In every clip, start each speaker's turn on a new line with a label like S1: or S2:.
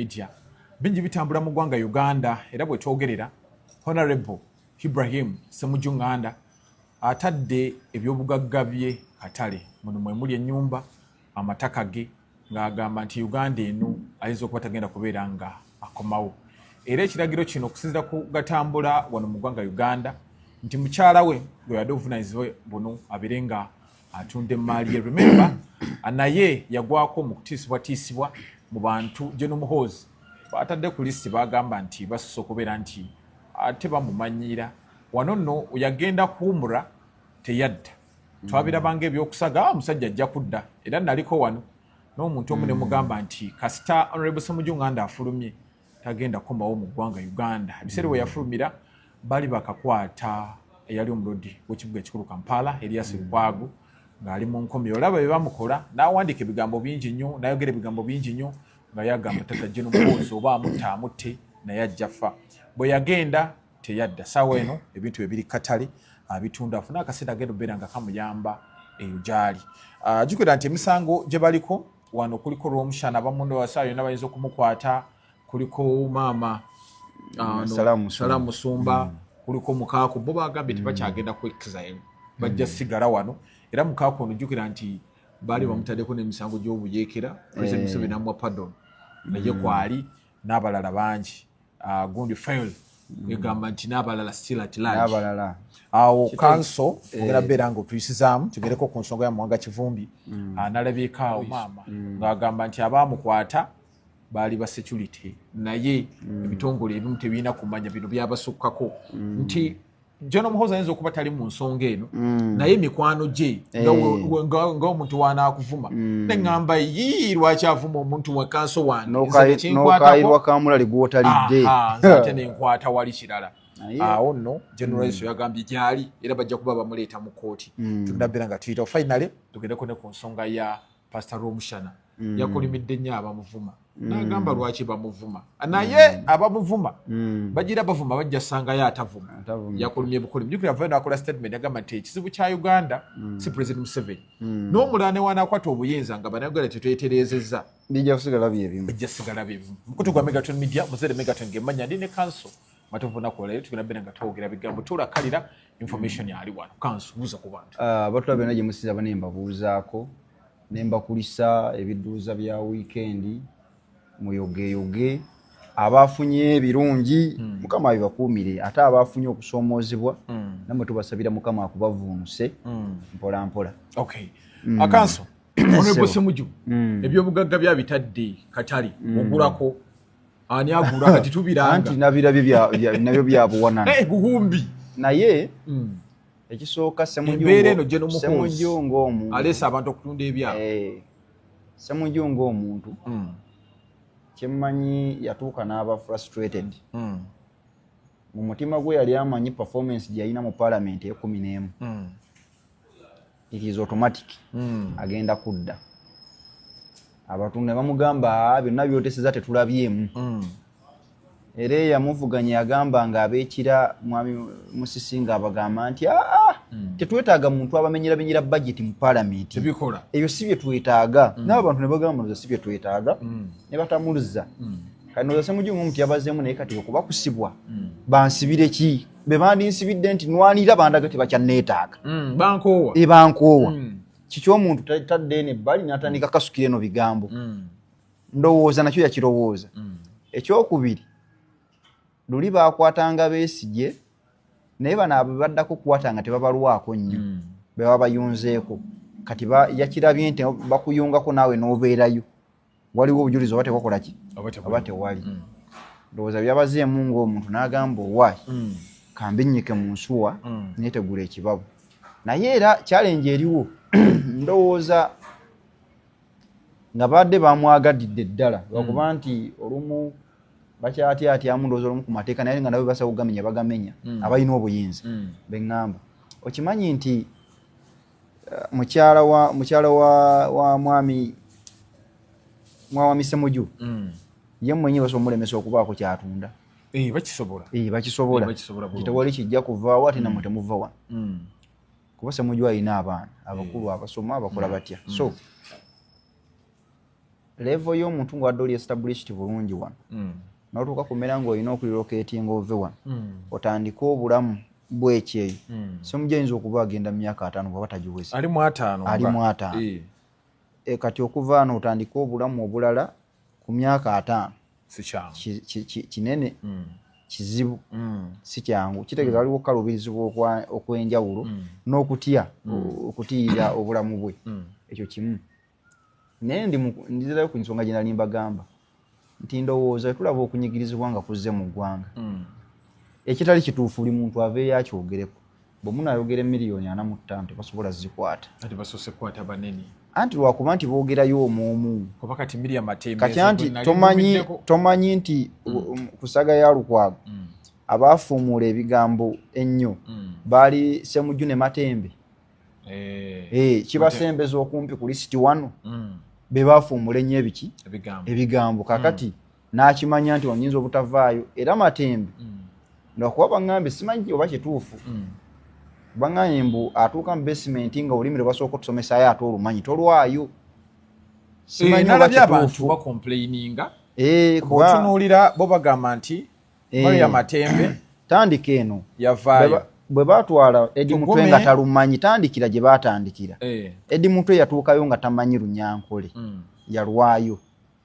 S1: Media. Bingi bitambula mu ggwanga Uganda, era bwe twogerera Honorable Ibrahim Ssemujju Nganda atadde ebyobugagga bye katale. Muno mwe muli ennyumba, amataka ge, ng'agamba nti Uganda eno ayinza okuba tagenda kubeera nga akomawo. Era ekiragiro kino okusinziira ku gatambula wano mu ggwanga Uganda nti mukyala we gwe yadde obuvunaanyizibwa buno abeere nga atunda emmaali ye. Remember, naye yagwako mu kutiisibwatiisibwa mu bantu General Muhoozi batadde ku lisiti, bagamba nti basusse okubeera nti ate bamumanyiira. Wano nno yagenda kuwumula, teyadda. Twabirabanga ebyokusaga, omusajja ajja kudda. Era naliko wano n'omuntu omu ne mugamba nti kasita Honorable Ssemujju Nganda afulumye, tagenda kukomawo mu ggwanga Uganda. Ebiseera we yafulumira bali bakakwata eyali omulodi w'ekibuga ekikulu Kampala, Erias Lukwago, ng'ali mu nkomi. Olaba bye bamukola, n'awandiika ebigambo bingi nnyo, n'ayogera ebigambo bingi nnyo nga yagamba tata General Muhoozi oba amutta amutte, naye ajja ffa. Bwe yagenda teyadda. Saawa eno ebintu bye biri katale, abitunda afune akasente agenda okubeera nga kamuyamba eyo gy'ali. Jjukira nti emisango gye baliko wano kuliko Rwomushana, abamundo saawa yonna bayinza okumukwata, kuliko maama Salamu Musumba, kuliko Mukaaku. Bo bagambye tebakyagenda ku exile, bajja sigala wano. Era Mukaaku ono jjukira nti baali bamutaddeko n'emisango gy'obuyeekera, President Museveni namuwa pardon, naye kwali n'abalala bangi. Gundi file egamba nti n'abalala still at large. Awo kanso ogenda beera nga otuyisizaamu tugereko ku nsonga ya Muwanga Kivumbi. Nalabyeko awo maama ng'agamba nti abaamukwata baali ba security, naye ebitongole ebimu tebirina kumanya bino byabasukkako, nti General Muhoozi ayinza okuba tali mu nsonga eno, naye mikwano gye nga omuntu wanaakuvuma, neŋŋamba yi lwaki avuma omuntu wa kanso wange?
S2: N'okayirwa kamulali gwotalidde.
S1: Nze ate nenkwata wali kirala. Awo nno General Iso yagambye gyali era bajja kuba bamuleeta mu kooti. Tugenda beera nga tuyitawo. Finally, tugendeko ne ku nsonga ya Pastor Rwomushana. Yakolimidde nnyo abamuvuma, n'agamba lwaki bamuvuma, naye abamuvuma bagira bavuma bajja sangayo atavuma. Yakolumye bukolimi. Jjukira avayo n'akola statement, yagamba nti ekizibu kya Uganda si President Museveni, n'omulala ne wanakwata obuyinza nga Bannayuganda tetwetereezezza,
S2: bijja kusigala byebimu.
S1: Bijja sigala byebimu. Mukutu gwa Megaton Media, Muzere Megaton gemanya, ndi ne Kanso Matovu. Nakola leero tugenda beera nga twogera bigambo tulakalira information ali wano. Kanso, buuza ku bantu.
S2: Batula byonna gye musiza bane, mbabuuzaako ne mbakulisa ebidduuza bya wiikendi, muyogeyoge. Abafunye ebirungi, Mukama abibakuumire, ate abafunye okusoomoozebwa, nammwe tubasabira Mukama akubavuunuse mpola mpola.
S1: Okay. Akanso, Honorable Ssemujju ebyobugagga byabitadde katale, ogulako ani agula kati tubiranga?
S2: Anti nabirabye nabyo byabuwanana.
S1: Buwumbi.
S2: Naye ekisooka,
S1: embeera eno General
S2: Ssemujju ng'omuntu
S1: aleese abantu okutunda ebyabwe.
S2: Ssemujju ng'omuntu, kyemmanyi yatuuka n'aba frustrated mu mutima gwe. Yali amanyi performance gye yalina mu parliament e11, it is automatic agenda kudda. Abantu ne bamugamba, "Ah, byonna byoteseza tetulabyemu." Era eyamuvuganya yagamba nga abeekira mwami Musisi ng'abagamba nti aa, tetwetaaga muntu abamenyeramenyera budget mu parliament.
S1: Tebikola.
S2: Ebyo si bye twetaaga. N'abantu ne bagamba nti si bye twetaaga, ne batamuliza. Kati noza Ssemujju ng'omuntu yabazeemu, naye kati okuba kusibwa, bansibire ki? Be bandinsibidde nti nwanira bandaga tebakyanneetaaga.
S1: Bankoowa.
S2: Ebankoowa. Kiki omuntu tadde eno ebbali n'atandika kasukira eno bigambo? Ndowooza nakyo yakirowooza. Ekyokubiri, luli bakwatanga Besigye, naye bano abo baddako kukwata nga tebabalwako nnyo, bwe babayunzeeko. Kati yakirabye nti bakuyungako naawe n'obeerayo, waliwo obujulizi oba tewakola ki?
S1: Oba tewali.
S2: Oba tewali. Ndowooza byabazeemu ng'omuntu n'agamba owaayi, kambinyike mu nsuwa, netegula ekibabu. Naye era challenge eriwo, ndowooza nga badde bamwagadidde ddala, lwakuba nti olumu bakyatyatyamu, ndowooza olumu ku mateeka, naye nga nabo basaba okugamenya bagamenya abalina obuyinza. Beŋŋamba okimanyi nti mukyala wa mwami Mwawami Ssemujju, ye mwenyi basobola omulemesa okubaako kyatunda.
S1: Eh, bakisobola.
S2: Eh, bakisobola.
S1: Eh, bakisobola bulungi.
S2: Tewali kijja kuvaawo ate nammwe temuva wano, kuba Ssemujju alina abaana abakulu abasoma, abakola batya. So Level y'omuntu ng'wadde oli established bulungi wano, n'otuuka kumera ng'olina okurelocatinga ove wano, otandike obulamu bwekyeyo. Ssemujju ayinza okuba agenda mu myaka 50 bw'aba tagiweze.
S1: Ali mu 50.
S2: Ali mu 50. Kati okuva wano otandike obulamu obulala ku myaka 50,
S1: Si kyangu.
S2: Kinene, kizibu, si kyangu. Kitegeeza waliwo okukaluubirizibwa okw'enjawulo n'okutya, okutiirira obulamu bwe. Ekyo kimu. Naye ndizirayo ku nsonga gye nali mbagamba nti ndowooza tulaba okunyigirizibwa nga kuzze mu ggwanga, ekitali kituufu. Buli muntu aveeyo akyogereko. Bwe munaayogera 45 million tebasobola zikwata.
S1: Ati basoose kukwata banene.
S2: Anti lwakuba nti boogerayo omu omu.
S1: Kuba kati Miriam Matembe
S2: Kati anti tomanyi, tomanyi nti ku saga ya Lukwago abaafuumuula ebigambo ennyo baali Semujju ne Matembe. Kibasembeza okumpi ku lisiti wano, be baafuumula ennyo ebiki?
S1: Ebigambo.
S2: Ebigambo. Kakati n'akimanya nti onyinza obutavaayo. Era Matembe, lwakuba baŋŋambye, simanyi oba kituufu, baŋŋambye mbu atuuka mu basement nga olulimi lwe basooka otusomesayo ate olumanyi tolwayo. Simanyi oba
S1: Nalabye abantu
S2: kituufu.
S1: bacomplaininga.
S2: Kuba
S1: Bw'otunuulira bo bagamba nti Maria Matembe
S2: tandika eno.
S1: yavaayo.
S2: Bwe baatwala Eddie Mutwe
S1: Tugume.
S2: nga talumanyi, tandikira gye baatandikira. Eddie Mutwe yatuukayo nga tamanyi Lunyankole, yalwayo.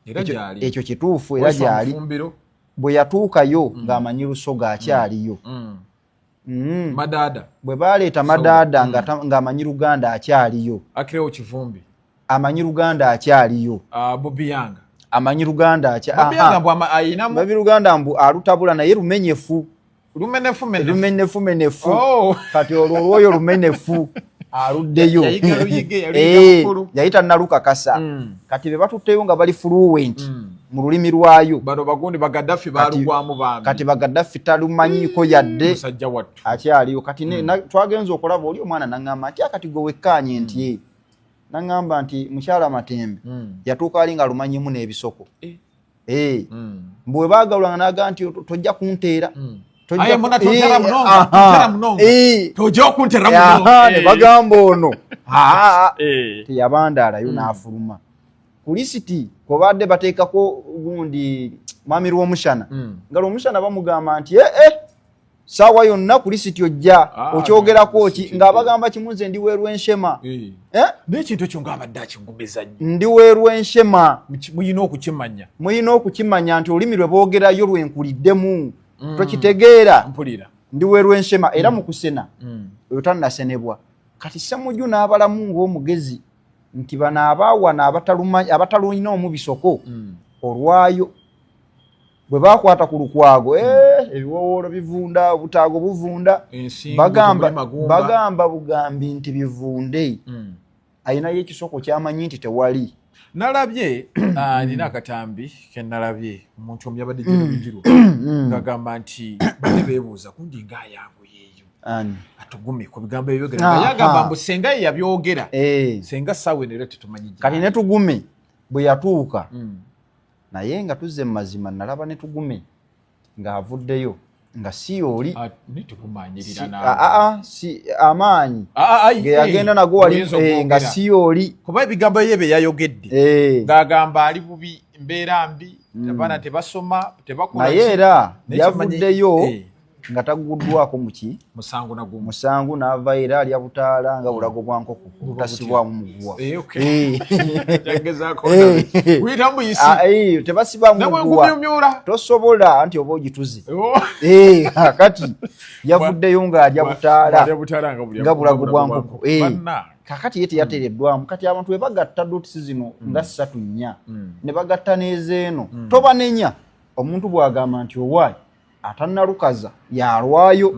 S1: Era gyali.
S2: Ekyo kituufu, era
S1: Waiswa
S2: gyali.
S1: Mufumbiro.
S2: Bwe yatuukayo ng'amanyi Lusoga, akyaliyo.
S1: Madaada.
S2: Bwe baleeta Madaada ng'amanyi Luganda, akyaliyo.
S1: Akirewo Kivumbi.
S2: Amanyi Luganda, akyaliyo.
S1: Bobi Yanga.
S2: Amanyi Luganda.
S1: Bobi Yanga mbu ayinamu.
S2: Bobi Luganda mbu alutabula naye lumenyefu.
S1: Lumenefu menefu.
S2: Lumenefu menefu.
S1: Oh.
S2: Kati olwo olwoyo lumenefu aluddeyo.
S1: Yayiga luyige, yaluyiga mukulu.
S2: Yayita nalukakasa. Kati be batutteyo nga bali fluent mu lulimi lwayo.
S1: Bano bagundi Bagaddafi balugwamu bambi.
S2: Kati Bagaddafi talumanyiiko yadde.
S1: Musajja wattu.
S2: Akyaliyo. Kati twagenze okulaba oli omwana naŋŋamba nti akati gwe wekkaanye nti ye naŋŋamba nti mukyala Matembe yatuuka ali nga alumanyimu n'ebisoko. Mbu bwe baagalulanga n'agamba nti tojja kunteera.
S1: Aye, muna tontera munonga, tontera munonga. Tojja okuntera munonga.
S2: Ne bagamba ono teyabandaalayo n'afuluma ku lisiti kwebadde bateekako gundi mwami Lwomushana, nga Lwomushana bamugamba nti saawa yonna ku lisiti ojja okyogerako ki, ng'abagamba kimu, nze ndi werwenshema.
S1: N'ekintu ekyo ng'abadde akigumiza nnyo.
S2: Ndi werwenshema.
S1: Muyina okukimanya.
S2: Muyina okukimanya nti olulimi lwe boogerayo lwenkuliddemu. Tokitegeera?
S1: Mpulira.
S2: Ndi werwenshema era mu kusena oyo tannasenebwa. Kati Ssemuju n'abalamu ng'omugezi nti bano abaawana abatalulina omubisoko olwayo bwe bakwata ku Lukwago, ebiwowoolo bivunda, obutaago buvunda.
S1: Ensingo temuli magumba.
S2: Bagamba bugambi nti bivunde. Ayinayo ekisoko kyamanyi nti tewali.
S1: Nalabye, nina akatambi ke nalabye omuntu omu yabadde General ng'agamba nti badde beebuuza gundi ng'ayanguyeeyo.
S2: Ani?
S1: Atugume ku bigambo ebyogera. Nga yagamba mbu senga ye yabyogera. Senga ssaawa eno era tetumanyi gy'ali.
S2: Kati ne Tugume bwe yatuuka, naye nga tuzze mu mazima, nalaba ne Tugume ng'avuddeyo nga si yooli.
S1: Ne tukumanyirira
S2: Si,
S1: naawe.
S2: Si, amaanyi ge yagenda nago wali,
S1: Oyinza
S2: nga
S1: okwogera.
S2: si yooli.
S1: Kuba ebigambo ye bye yayogedde ng'agamba ali bubi, mbeera mbi, abaana tebasoma, tebakola
S2: Naye
S1: ki.
S2: era
S1: Naye kimanyi-
S2: yavuddeyo nga taguddwako muki
S1: Musango nagumu.
S2: Musango n'ava era alya butaala nga bulago bwa nkoko obutasibwamu muguwa.
S1: Okay. Yagezaako nabe. Wuyita muyisi.
S2: Tebasiba
S1: Nawe
S2: muguwa.
S1: ngumyumyula.
S2: Tosobola anti oba ogituze.
S1: Oh.
S2: Kakati yavuddeyo ng'alya butaala
S1: Bw'alya butaala nga
S2: nga bulago bwa
S1: bwa
S2: nkoko.
S1: nkoko. Banna.
S2: Kakati ye teyateereddwamu. Kati abantu bwe bagatta dots zino nga ssatu nnya ne bagatta n'ezeeno, tobanenya. Omuntu bw'agamba nti owaayi atannalukaza yalwayo,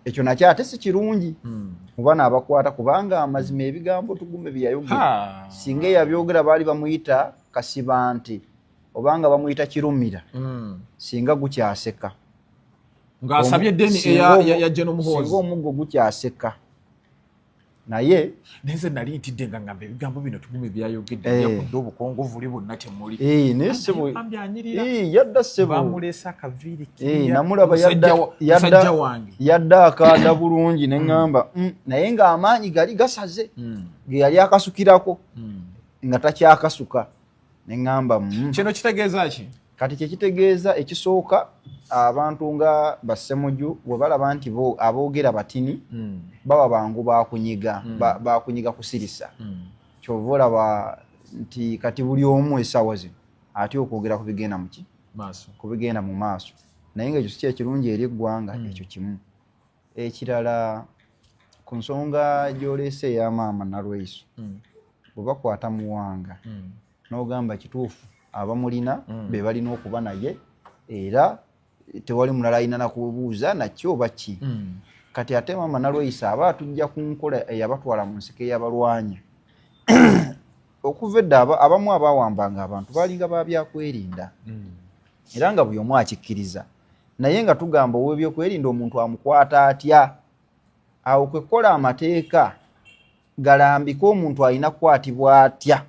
S2: ekyo nakyo ate si kirungi muba naabakwata, kubanga amazima ebigambo Tugume bye yayogera, singa eyabyogera baali bamuyita Kasibante obanga bamuyita Kirumira, singa gukyaseka.
S1: Ng'asabye deni ya General Muhoozi.
S2: Singa omuggo gukyaseka, naye
S1: Naye nze nali ntidde nga ngamba ebigambo bino Tugume byayogedde yakudde obukongovule bwonna temuli.
S2: Naye ssebo,
S1: Bambi anyirira.
S2: Yadda ssebo.
S1: Bamuleese akaviiri kiriya.
S2: Namulaba
S1: Musajja wange.
S2: Yadda akaada bulungi ne ŋŋamba, naye ng'amaanyi gali gasaze ge yali akasukirako nga takyakasuka. Neŋŋamba
S1: Kino kitegeeza ki?
S2: Kati kyekitegeeza, ekisooka, abantu nga bassemuju bwe balaba nti bo aboogera batini, baba bangu bakunyiga, bakunyiga kusirisa. Kyova olaba nti kati buli omu essaawa zino atya okwogera ku bigenda muki,
S1: Maaso.
S2: ku bigenda mu maaso, naye nga ekyo si kyekirungi eri eggwanga. Ekyo kimu. Ekirala, ku nsonga gy'oleese eya maama Nalweyiso, bwe bakwata Muwanga, n'ogamba kituufu, abamulina be balina okuba naye, era tewali mulala alina nakubuuza nakyo oba ki. Kati ate maama Nalweyiso aba atujja ku nkola eyabatwala mu nsiko eyabalwanya okuva edda. Abamu abawambanga abantu balinga ba byakwerinda, era nga buli omu akikkiriza, naye nga tugamba ow'ebyokwerinda omuntu amukwata atya? Awo kwe kukola amateeka galambike omuntu alina kukwatibwa atya,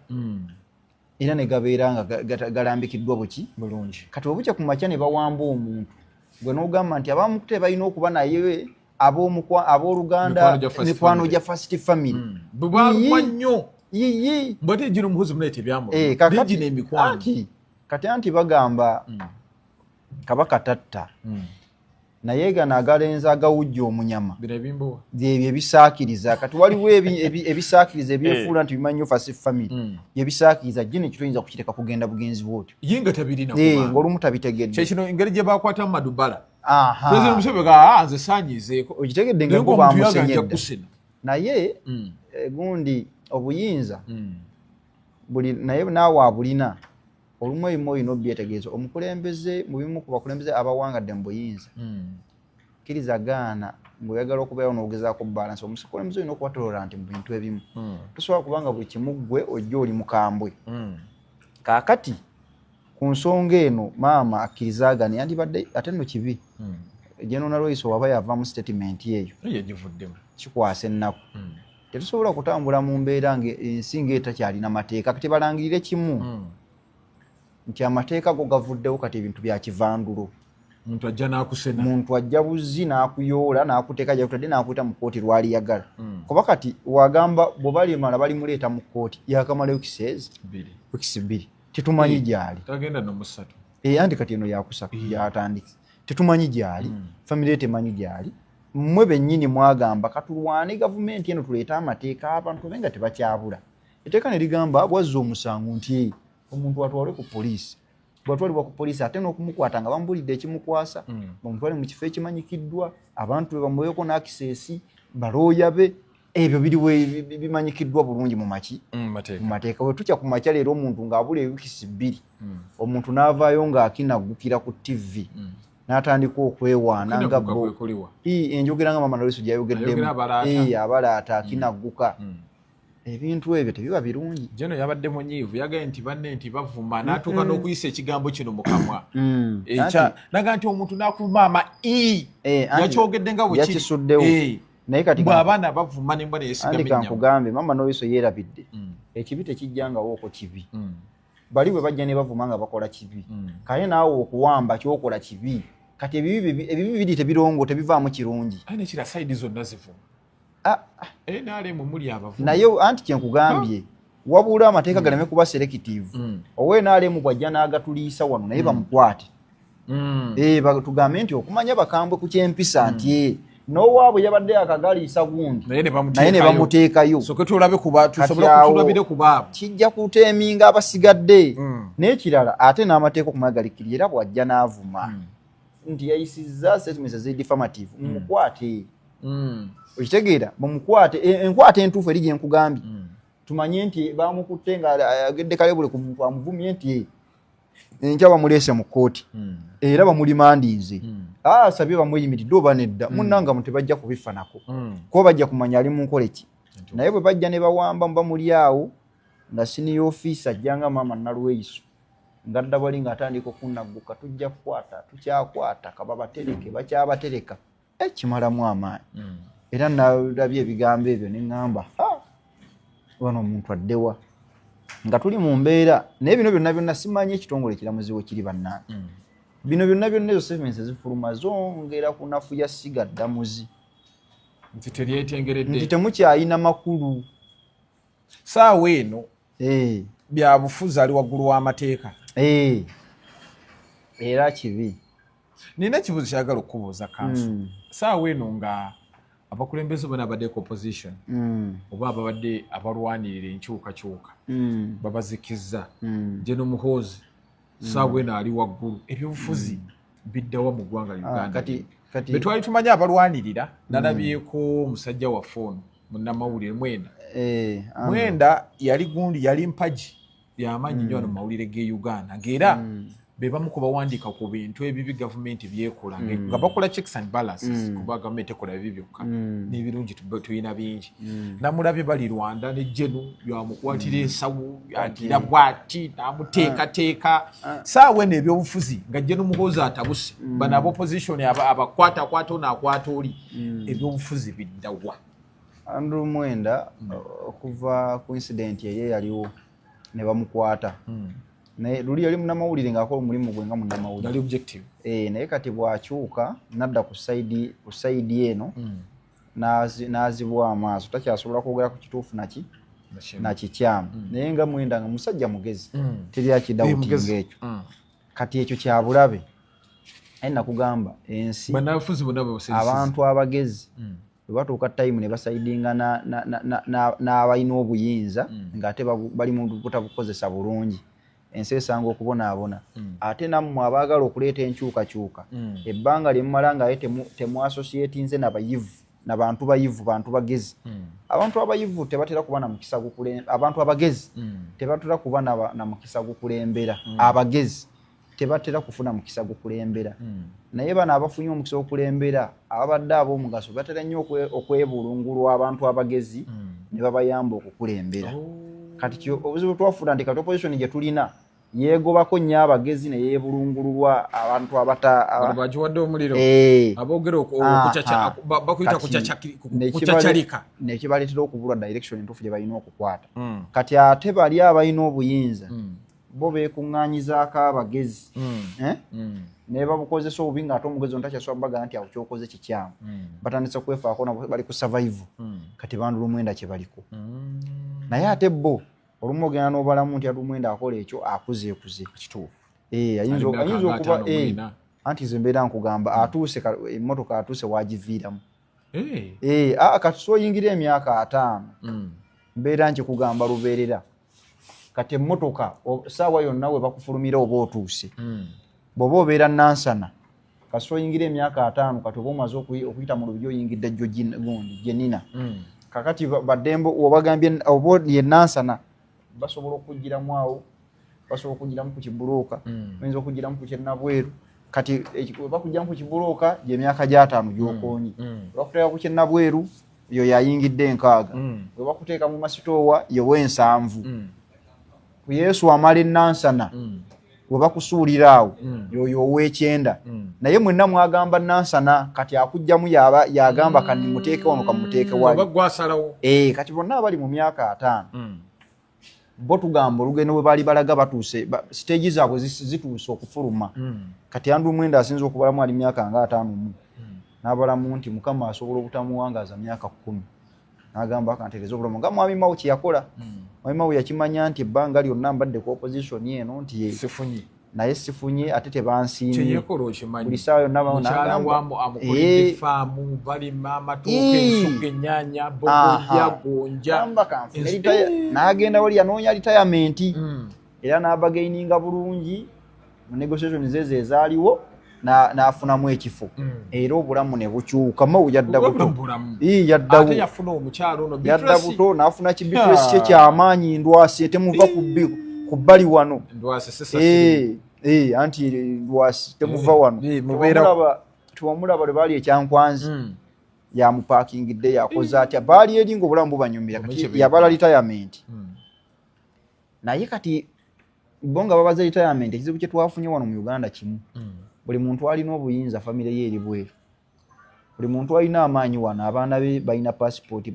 S2: era ne gabeera nga galambikiddwa buki?
S1: Bulungi.
S2: Kati obukya ku makya ne bawamba omuntu, gwe n'ogamba nti abamukute balina okuba naye abooluganda,
S1: Mikwano gya first
S2: mikwano
S1: family.
S2: gya first family.
S1: Bwe bwalumwa
S2: Yiyi.
S1: nnyo.
S2: Yiyi.
S1: Mbwate gino Muhoozi munaye tebyamuluma.
S2: Eh, kakati-
S1: Bigino emikwano.
S2: Kati anti bagamba Kabaka tatta, naye gano agalenzi agawujja omunyama,
S1: Bino ebimbowa.
S2: Byebyo ebisaakiriza. Kati waliwo ebisaakiriza ebyefuula nti bimanyi nnyo first family, byebisaakiriza. Gino kitoyinza kukireka kugenda bugenzi bwotyo.
S1: Ye nga tabirina.
S2: Eh, ng'olumu tabitegedde.
S1: Kyekino engeri gye bakwatamu Madubala.
S2: Aha.
S1: President Museveni ga, "Ah, nze saanyizeeko."
S2: Okitegedde nga
S1: Naye
S2: bo
S1: ng'omuntu yaga nja
S2: bamusenyedda.
S1: kusena.
S2: Naye gundi obuyinza buli naye naawe abulina, olumu ebimu olina obyetegereza. Omukulembeze, mu bimu ku bakulembeze abawangadde mu buyinza, kkiriza gaana ng'oyagala okubeerawo n'ogezaako balance. Omukulembeze olina okuba tolerant mu bintu ebimu. Tosobola kubanga buli kimu ggwe ojja oli mukambwe. Kaakati ku nsonga eno, maama akkirizaagane yandibadde ate nno kibi. General Nalweyiso waba yavaamu statement eyo,
S1: Yagivuddemu.
S2: kikwasa ennaku. Tetusobola kutambula mu mbeera ensi ng'etakyalina mateeka. Kati balangirire kimu nti amateeka go gavuddewo, kati ebintu bya kivandulo.
S1: Omuntu ajja n'akusena.
S2: Muntu ajja buzi n'akuyoola n'akuteeka gyakutadde n'akuyita mu kkooti lwaliyagala. Kuba kati wagamba bwe balimala balimuleeta mu kkooti, yakamala weeks
S1: Bbiri.
S2: weeks 2, tetumanyi gyali.
S1: Tagenda nomusatu.
S2: Eh, anti kati eno yakusatu gyatandise, tetumanyi gyali, famire ye temanyi gyali. Mmwe bennyini mwagamba katulwane gavumenti eno tuleete amateeka abantu babe nga tebakyabula. Etteeka ne ligamba bwazza omusango nti, "Eh, omuntu atwalwe ku poliisi." Bwatwalibwa ku poliisi, ate n'okumukwata nga bamubulidde ekimukwasa, bamutwale mu kifo ekimanyikiddwa, abantu be bamuweeko n'access, balooya be, ebyo biriwo, bimanyikiddwa bulungi mu maki?
S1: Mateeka.
S2: Mu mateeka. Bwe tukya ku makya leero omuntu ng'abula eweeks 2, omuntu n'avaayo ng'akinaggukira ku TV n'atandika okwewaana nga
S1: Kinagguka
S2: bo
S1: kwe kuliwa?
S2: Ii, enjogera nga mama Nalweyiso gyayogeddemu.
S1: Ayogera abalaata.
S2: Ii, abalaata, akinagguka, ebintu ebyo tebiba birungi.
S1: Jeno yabadde munyiivu, yagaye nti banne nti bavuma n'atuuka n'okuyisa ekigambo kino mu kamwa. Naga nti omuntu n'akuvuma ama i
S2: Eh, anti
S1: yakyogedde nga bwe kiri.
S2: yakisuddewo.
S1: Eh,
S2: Naye kati
S1: bwe abaana bavuma nembwa neyesigama
S2: anti
S1: ennyama.
S2: Kankugambe, mama Nalweyiso yeerabidde, ekibi tekijjangawo oko kibi. Bali bwe bajja ne bavuma nga bakola kibi, kale naawe okuwamba kyokola kibi. Kati ebibi biri tebirongo, tebivaamu kirungi.
S1: Aye nekira side zonna zivuma.
S2: Ah,
S1: NRM muli abavuma.
S2: Naye anti kyenkugambye, wabula amateeka galeme kuba selective. Owe NRM bwajja n'agatuliisa wano, naye bamukwate. Eh, tugambe nti okumanya bakambwe ku kyempisa nti n'owaabwe yabadde akagaliisa gundi,
S1: naye ne
S2: naye ne bamuteekayo.
S1: Soke tulabe kuba tusobole
S2: Kati awo
S1: kutulabire ku baabo.
S2: Kijja kuteeminga abasigadde. N'ekirala, ate n'amateeka okumanya galikiri, era bw'ajja n'avuma nti yayisizza statements eziri defamative, mumukwate. Okitegeera? Mumukwate. Enkwata entuufu eri gyenkugambye, tumanye nti bamukutte nga agedde kalebule ku muntu amuvumye nti enkya bamuleese mu kkooti, era bamulimandinze, asabye bamweyimiridde oba nedda. Munnanga mu tebajja kubifanako, kuba bajja kumanya ali mu nkola ki. Naye bwe bajja ne bawamba, muba muli awo nga senior officer ajjanga maama Nalweyiso nga dda bali ng'atandika okunagguka, tujja kukwata, tukyakwata, kababatereke, bakyabatereka, ekimalamu amaanyi. Era nalabye ebigambo ebyo ne ŋŋamba, "Ha, wano omuntu addewa nga tuli mu mbeera?" Naye bino byonna byonna simanyi ekitongole ekiramuzi we kiri. Bannange, bino byonna byonna, ezo statements ezifuluma zongera kunafuya ssiga ddamuzi.
S1: Nti teryetengeredde.
S2: Nti temukyayina makulu.
S1: Saawa eno.
S2: Eh.
S1: Byabufuzi ali waggulu w'amateeka.
S2: Era kibi.
S1: Nina ekibuuzo kyagala okukubuuza, kanso. Saawa eno nga abakulembeze bonna abadde ku opposition oba ababadde abalwanirira enkyukakyuka babazikizza, General Muhoozi saawa eno ali waggulu, ebyobufuzi biddawa mu ggwanga Uganda? Betwali tumanyi abalwanirira, nalabyeko omusajja waffe ono munnamawulire Mwenda. Mwenda yali gundi, yali mpagi yamaanyi nnyo wano mu mawulire g'e Uganda, ng'era be bamu ku bawandiika ku bintu ebibi gavumenti byekola, nga bakola checks and balances, kuba gavumenti ekola bibi byokka, n'ebirungi tulina bingi. Namulabye bali Rwanda ne General yamukwatira ensawo, agira bwati n'amuteekateeka. Saawa eno ebyobufuzi nga General Muhoozi atabuse, bano aba opposition abakwatakwata, ono akwata oli, ebyobufuzi biddawa?
S2: Andrew Mwenda, okuva ku incident eri eyaliwo ne bamukwata, naye luli yali munnamawulire ng'akola omulimu gwe nga munnamawulire.
S1: Yali objective.
S2: Naye kati bw'akyuka nadda ku side eno, n'azibwa amaaso, takyasobola kwogera ku kituufu naki nakikyamu. Naye nga Mwenda nga musajja mugezi, teri akidoubtinga ekyo. Kati ekyo kyabulabe, aye nakugamba ensi
S1: Bannabyabufuzi bonna babusirisizza.
S2: Abantu abagezi bwe batuuka time ne basidinga n'abalina obuyinza ng'ate bali mu butabukozesa bulungi, ensi esanga okubonaabona. Ate nammwe abaagala okuleeta enkyukakyuka, ebbanga lye mumala ng'aye temuassociatinze nabayivu, nabantu bayivu, bantu bagezi. Abantu abayivu tebatera kuba na mukisa gukule, abantu abagezi tebatera kuba na mukisa gukulembera. Abagezi tebatera kufuna mukisa gukulembera. Naye bano abafunye omukisa okulembera, ababadde ab'omugaso, batera nnyo okwebulungulwa abantu abagezi ne babayamba okukulembera. Kati obuzibu twafuna nti kati opposition gye tulina yeegobako nnyo abagezi ne yeebulungululwa abantu abata
S1: Bagiwadde omuliro. Aboogera bakuyita
S2: Kati
S1: kukyacalika.
S2: Nekibaleetera okubulwa direction entuufu gye balina okukwata. Kati ate bali abalina obuyinza bo beekuŋŋaanyizaako abagezi, eh? Ne babukozesa obubi, ng'ate omugezi ono takyasobola bagaa nti awo kyokoze kikyamu. Batandise kwefaako nabo bali ku survival. Kati ba Andrew Mwenda kye baliko. Naye ate bo olumu ogenda n'obalamu nti Andrew Mwenda akola ekyo akuzeekuze.
S1: Kituufu.
S2: Ayinza
S1: Ali myaka
S2: ayinza
S1: nga
S2: okuba
S1: 50.
S2: Anti nze mbeera nkugamba atuuse emmotoka atuuse wagiviiramu. Kati soyingira emyaka 50, mbeera nkikugamba lubeerera, kati emmotoka saawa yonna we bakufulumira oba otuuse. Bw'oba obeera Nansana, kasi oyingira emyaka 50, kati oba omaze okuyita mu lubiri, oyingidde jjo gundi gyenina. Kakati baddembe obagambye oba ye Nansana, basobola okugiramu awo, basobola okugiramu ku kibulooka, bayinza okugiramu ku kyenabweru. Kati bakugiramu ku kibulooka, gyemyaka gy'50 gyokoonye. Bakuteeka ku kyenabweru, yo yayingidde 60. Bwe bakuteeka mu masitoowa, yowa 70. Ku Yesu amala enansana, bwe bakusuulira awo, yoyo ow'ekyenda. Naye mwenna mwagamba Nansana, kati akugjamu yaba yagamba kanimuteeke wano, kamuteeke wali.
S1: Oba gwasalawo.
S2: Kati bonna abali mu myaka 50, bo tugamba olugendo bwe baali balaga batuuse, stage zaabwe zituuse okufuluma. Kati Andrew Mwenda asinza okubalamu ali myaka nga 50, n'abalamu nti Mukama asobola obutamuwangaaza myaka 10, n'agamba akanteereza obulamu nga Mwami Mao kye yakola. Mwami Mao yakimanya nti ebbanga lyonna mbadde ku opposition eno nti
S1: Sifunye.
S2: Naye sifunye, ate tebansiimye.
S1: Kyeyekola okimanyi.
S2: Buli ssaawa yonna
S1: Mukyala
S2: n'agamba,
S1: wamu amukoledde faamu, balima amatooke, ensuga, ennyaanya, bogoya, gonja.
S2: Gamba kanfune n'agenda wali yanoonya retirement. Era n'abargaininga bulungi mu negotiation zezo ezaaliwo, n'afunamu ekifo. Era obulamu ne bukyuka. Mao yadda buto.
S1: Obulamu bulamu.
S2: Ii, yaddawo.
S1: Ate yafuna omukyalo ono
S2: Yadda
S1: Beatrice.
S2: buto n'afuna kibitresi kye kyamaanyi, ndwasi temuva ku bbali wano.
S1: Ndwasi sisa siri.
S2: Anti ndwasi temuva wano.
S1: Mubeera
S2: Tewamulaba lwe baali ekyankwanzi, yamupakingidde, yakoze atya, baali eri ng'obulamu bubanyumira. Kati
S1: Omukye
S2: yabala retirement. Naye kati bo nga babaze retirement, ekizibu kye twafunye wano mu Uganda kimu: buli muntu alina obuyinza, famire ye eri bweru. Buli muntu alina amaanyi wano, abaana be balina passport,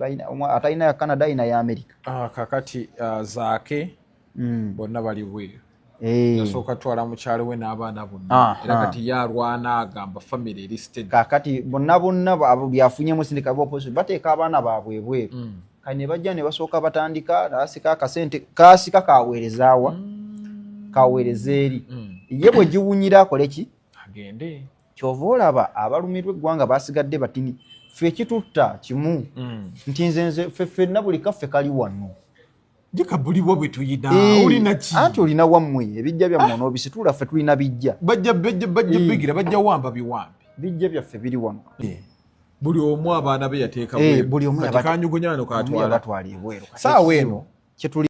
S2: atalina ya Canada alina ya America.
S1: Kakati Zaake bonna bali bweru. Yasooka twala mukyalo we n'abaana bonna. Era kati ye alwana agamba famire eri steady.
S2: Kakati bonna bonna abo byafunyemu sindika ba opposition bateeka abaana baabwe ebweru. Kati ne bajja ne basooka batandika nasika akasente kasika kaweerezaawa, kaweereza eri ye bwe giwunyira akole ki?
S1: Agende.
S2: Kyova olaba abalumirwa eggwanga basigadde batini. Ffe ekitutta kimu nti nze ffe ffenna buli kaffe kali wano.
S1: Gikabulibwa bwe tuyina. Olina ki?
S2: Anti olina wammwe ebijja byammwe n'obisitula, ffe tulina bijja.
S1: Bajja bajja bigira, bajja wamba biwambi.
S2: Bijja byaffe biri wano.
S1: Buli omu abaana be yateeka
S2: buli omu
S1: kanyugunyano
S2: katwala, batwala ebweru.
S1: Saawa eno
S2: kyetuli.